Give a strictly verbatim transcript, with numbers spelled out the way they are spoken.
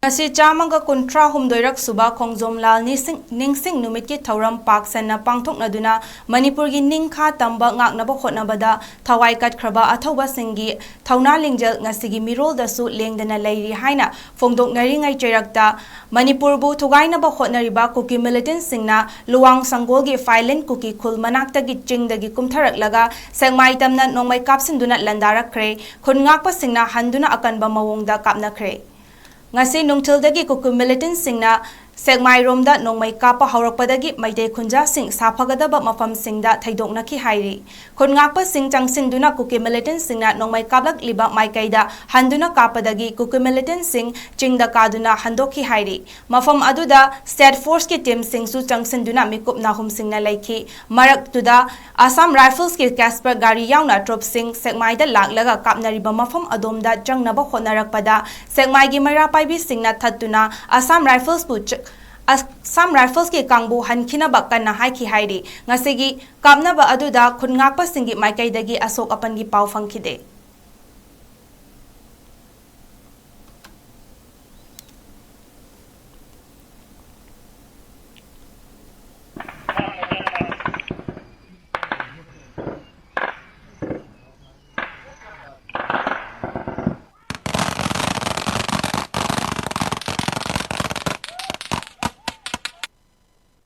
ꯉꯁꯤ ꯆꯥꯝꯃꯒ ꯀꯨꯟꯊ꯭ꯔꯥ ꯍꯨꯝꯗꯣꯏꯔꯛ ꯁꯨꯕ ꯈꯣꯡꯖꯣꯝ ꯂꯥꯜ ꯅꯤꯡꯁꯤꯡ, ꯅꯤꯡꯁꯤꯡ ꯅꯨꯃꯤꯠꯀꯤ ꯊꯧꯔꯝ ꯄꯥꯛ ꯁꯟꯅ ꯄꯥꯡꯊꯣꯛꯅꯗꯨꯅ ꯃꯅꯤꯄꯨꯔꯒꯤ ꯅꯤꯡꯈꯥ ꯇꯝꯕ ꯉꯥꯛꯅꯕ ꯍꯣꯠꯅꯕꯗ ꯊꯋꯥꯏ ꯀꯠꯈ꯭ꯔꯕ ꯑꯊꯧꯕꯁꯤꯡꯒꯤ ꯊꯧꯅꯥ ꯂꯤꯡꯖꯦꯜ ꯉꯁꯤꯒꯤ ꯃꯤꯔꯣꯜꯗꯁꯨ ꯂꯦꯡꯗꯅ ꯂꯩꯔꯤ ꯍꯥꯏꯅ ꯐꯣꯡꯗꯣꯛꯅꯔꯤꯉꯩ ꯆꯩꯔꯛꯇ, ꯃꯅꯤꯄꯨꯔꯕꯨ ꯊꯨꯒꯥꯏꯅꯕ ꯍꯣꯠꯅꯔꯤꯕ ꯀꯨꯀꯤ ꯃꯤꯂꯤꯇꯦꯟꯠꯁꯤꯡꯅ ꯂꯨꯋꯥꯡ ꯁꯪꯒꯣꯜꯒꯤ ꯐꯥꯏꯂꯤꯟ ꯀꯨꯀꯤ ꯈꯨꯜ ꯃꯅꯥꯛꯇꯒꯤ ꯆꯤꯡꯗꯒꯤ ꯀꯨꯝꯊꯔꯛꯂꯒ ꯁꯦꯛꯃꯥꯏ ꯇꯝꯅ ꯅꯣꯡꯃꯩ ꯀꯥꯞꯁꯤꯟꯗꯨꯅ ꯂꯥꯟꯗꯥꯔꯛꯈ꯭ꯔꯦ꯫ ꯈꯨꯟ ꯉꯥꯛꯄꯁꯤꯡꯅ ꯍꯟꯗꯨꯅ ꯑꯀꯟꯕ ꯃꯑꯣꯡꯗ ꯀꯥꯞꯅꯈ꯭ꯔꯦ꯫ ꯉꯁꯤ ꯅꯨꯡꯊꯤꯜꯗꯒꯤ ꯀꯨꯀꯤ ꯃꯤꯂꯤꯇꯦꯟꯠꯁꯤꯡꯅ ꯁꯦꯛꯃꯥꯏꯔꯣꯝꯗ ꯅꯣꯡꯃꯩ ꯀꯥꯞꯄ ꯍꯧꯔꯛꯄꯗꯒꯤ ꯃꯩꯇꯩ ꯈꯨꯟꯖꯥꯁꯤꯡ ꯁꯥꯐꯒꯗꯕ ꯃꯐꯝꯁꯤꯡꯗ ꯊꯩꯗꯣꯛꯅꯈꯤ ꯍꯥꯏꯔꯤ꯫ ꯈꯨꯟ ꯉꯥꯛꯄꯁꯤꯡ ꯆꯪꯁꯤꯟꯗꯨꯅ ꯀꯨꯀꯤ ꯃꯤꯂꯤꯇꯦꯟꯠꯁꯤꯡꯅ ꯅꯣꯡꯃꯩ ꯀꯥꯞꯂꯛꯂꯤꯕ ꯃꯥꯏꯀꯩꯗ ꯍꯟꯗꯨꯅ ꯀꯥꯞꯄꯗꯒꯤ ꯀꯨꯀꯤ ꯃꯤꯂꯤꯇꯦꯟꯠꯁꯤꯡ ꯆꯤꯡꯗ ꯀꯥꯗꯨꯅ ꯍꯟꯗꯣꯛꯈꯤ ꯍꯥꯏꯔꯤ꯫ ꯃꯐꯝ ꯑꯗꯨꯗ ꯁ꯭ꯇꯦꯠ ꯐꯣꯔꯁꯀꯤ ꯇꯤꯝꯁꯤꯡꯁꯨ ꯆꯪꯁꯤꯟꯗꯨꯅ ꯃꯤꯀꯨꯞ ꯅꯥꯍꯨꯝꯁꯤꯡꯅ ꯂꯩꯈꯤ꯫ ꯃꯔꯛꯇꯨꯗ ꯑꯁꯥꯝ ꯔꯥꯏꯐꯜꯁꯀꯤ ꯀꯦꯁꯄꯔ ꯒꯥꯔꯤ ꯌꯥꯎꯅ ꯇ꯭ꯔꯨꯞꯁꯤꯡ ꯁꯦꯛꯃꯥꯏꯗ ꯂꯥꯛꯂꯒ ꯀꯥꯞꯅꯔꯤꯕ ꯃꯐꯝ ꯑꯗꯣꯝꯗ ꯆꯪꯅꯕ ꯍꯣꯠꯅꯔꯛꯄꯗ ꯁꯦꯛꯃꯥꯏꯒꯤ ꯃꯩꯔꯥ ꯄꯥꯏꯕꯤꯁꯤꯡꯅ ꯊꯠꯇꯨꯅ ꯑꯁꯥꯝ ꯔꯥꯏꯐꯜꯁꯄꯨ ꯆ-, ꯑꯁꯥꯝ ꯔꯥꯏꯐꯜꯁꯀꯤ ꯀꯥꯡꯕꯨ ꯍꯟꯈꯤꯅꯕ ꯀꯟꯅ ꯍꯥꯏꯈꯤ ꯍꯥꯏꯔꯤ꯫ ꯉꯁꯤꯒꯤ ꯀꯥꯞꯅꯕ ꯑꯗꯨꯗ ꯈꯨꯟ ꯉꯥꯛꯄꯁꯤꯡꯒꯤ ꯃꯥꯏꯀꯩꯗꯒꯤ ꯑꯁꯣꯛ ꯑꯄꯟꯒꯤ ꯄꯥꯎ ꯐꯪꯈꯤꯗꯦ꯫